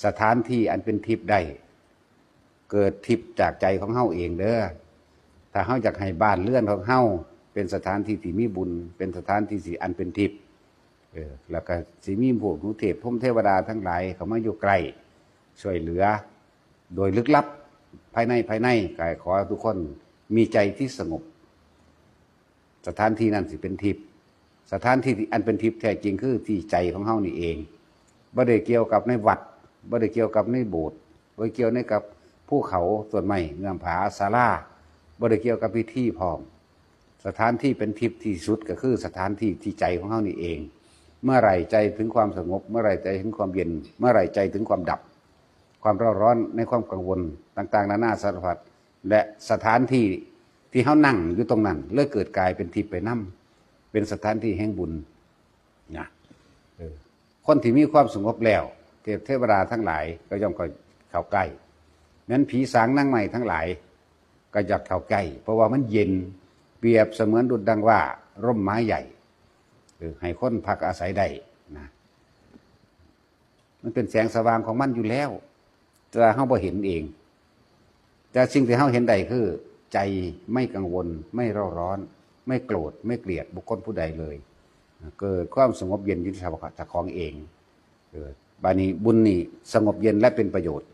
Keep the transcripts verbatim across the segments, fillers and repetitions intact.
สถานที่อันเป็นทิพย์ได้ เกิดทิพย์จากใจของเฮาเองเด้อ ถ้าเฮาอยากให้บ้านเรือนของเฮาเป็นสถานที่ที่มีบุญ เป็นสถานที่ที่อันเป็นทิพย์ เออ แล้วก็สิมีพวกหนูเทพพรหมเทวดาทั้งหลายเข้ามาอยู่ใกล้ ช่วยเหลือ โดยลึกลับ ภายใน ภายใน ก็ขอให้ทุกคนมีใจที่สงบ สถานที่นั้นสิเป็นทิพย์ สถานที่ที่อันเป็นทิพย์แท้จริงคือที่ใจของเฮานี่เอง บ่ได้เกี่ยวกับในวัด บ่ได้เกี่ยวกับในโบสถ์ บ่ได้เกี่ยวในกับภูเขา ต้นไม้ เงื้อมผา ศาลา บ่ได้เกี่ยวกับพิธีพร้อม สถานที่เป็นทิพย์ที่สุดก็คือสถานที่ที่ใจของเฮานี่เอง เมื่อไหร่ใจถึงความสงบ เมื่อไหร่ใจถึงความเย็น เมื่อไหร่ใจถึงความดับ ความเร่าร้อนในความกังวลต่างๆ นานาสารพัด และสถานที่ที่เฮานั่งอยู่ตรงนั้น เลยเกิดกลายเป็นทิพย์ไปนำ เป็นสถานที่แห่งบุญนะ เออ คนที่มีความสงบแล้ว เทพเทวดาทั้งหลายก็ย่อมเข้าใกล้ แม้นผีสางนางไม้ทั้งหลาย ก็อยากเข้าใกล้ เพราะว่ามันเย็น เปรียบเสมือนดุจดังว่าร่มไม้ใหญ่ เออ ให้คนพักอาศัยได้นะ มันเป็นแสงสว่างของมันอยู่แล้ว แต่เฮาบ่เห็นเอง แต่สิ่งที่เฮาเห็นได้คือ ใจไม่กังวล ไม่เร่าร้อน ไม่โกรธ ไม่เกลียดบุคคลผู้ใดเลย เกิดความสงบเย็นอยู่ที่เจ้าของเอง เออ บาดนี้บุญนี่สงบเย็นและเป็นประโยชน์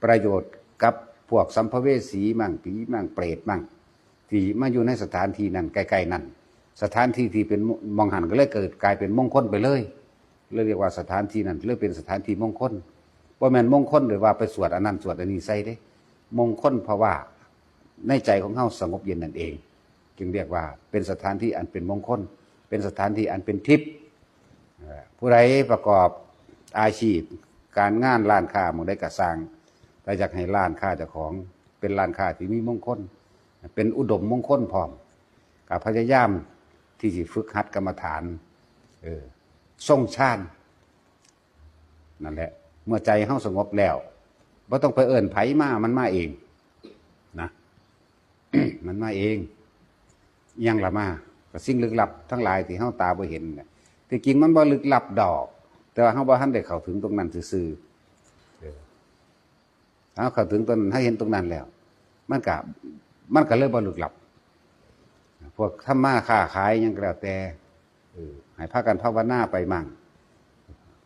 ประโยชน์กับพวกสัมภเวสีมั่ง ผีมั่ง เปรตมั่ง ที่มาอยู่ในสถานที่นั้น ใกล้ๆนั้น สถานที่ที่เป็นหม่องหั้นก็เลยเกิดกลายเป็นมงคลไปเลย เลยเรียกว่าสถานที่นั้นเลยเป็นสถานที่มงคล บ่แม่นมงคลโดยว่าไปสวดอันนั้นสวดอันนี้ใส่เด้ มงคลเพราะว่าในใจของเฮาสงบเย็นนั่นเอง จึงเรียกว่าเป็นสถานที่อันเป็นมงคล เป็นสถานที่อันเป็นทิพย์ เอ่อ ผู้ใดประกอบอาชีพการงานร้านค้าหม่องใดก็ซ่าง แต่อยากให้ร้านค้าเจ้าของเป็นร้านค้าที่มีมงคล เป็นอุดมมงคลพร้อม ก็พยายามที่สิฝึกหัดกรรมฐาน เออ ทรงฌาน นั่นแหละ เมื่อใจเฮาสงบแล้ว บ่ต้องไปเอิ้นไผมา มันมาเองนะ มันมาเอง อิหยังล่ะมา ก็สิ่งลึกลับทั้งหลายที่เฮาตาบ่เห็นน่ะ ที่จริงมันบ่ลึกลับดอก แต่ว่าเฮาบ่ทันได้เข้าถึงตรงนั้นซื่อๆ เออ เฮาเข้าถึงตรงนั้น เฮาเห็นตรงนั้นแล้ว มันก็ มันก็เลยบ่ลึกลับ พวกทำมาค้าขายหยังก็แล้วแต่ เออ ให้พากันภาวนาไปมั่ง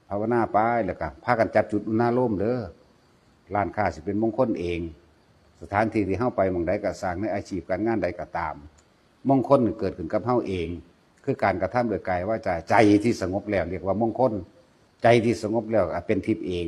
ภาวนาไป แล้วก็พากันจับจุดอุณาโลมเด้อ ร้านค้าสิเป็นมงคลเอง สถานที่ที่เฮาไปหม่องใดก็ซ่าง ในอาชีพการงานใดก็ตาม มงคลเกิดขึ้นกับเฮาเอง คือการกระทำโดยกายวาจา ใจที่สงบแล้วเรียกว่ามงคล ใจที่สงบแล้วเป็นทิพย์เอง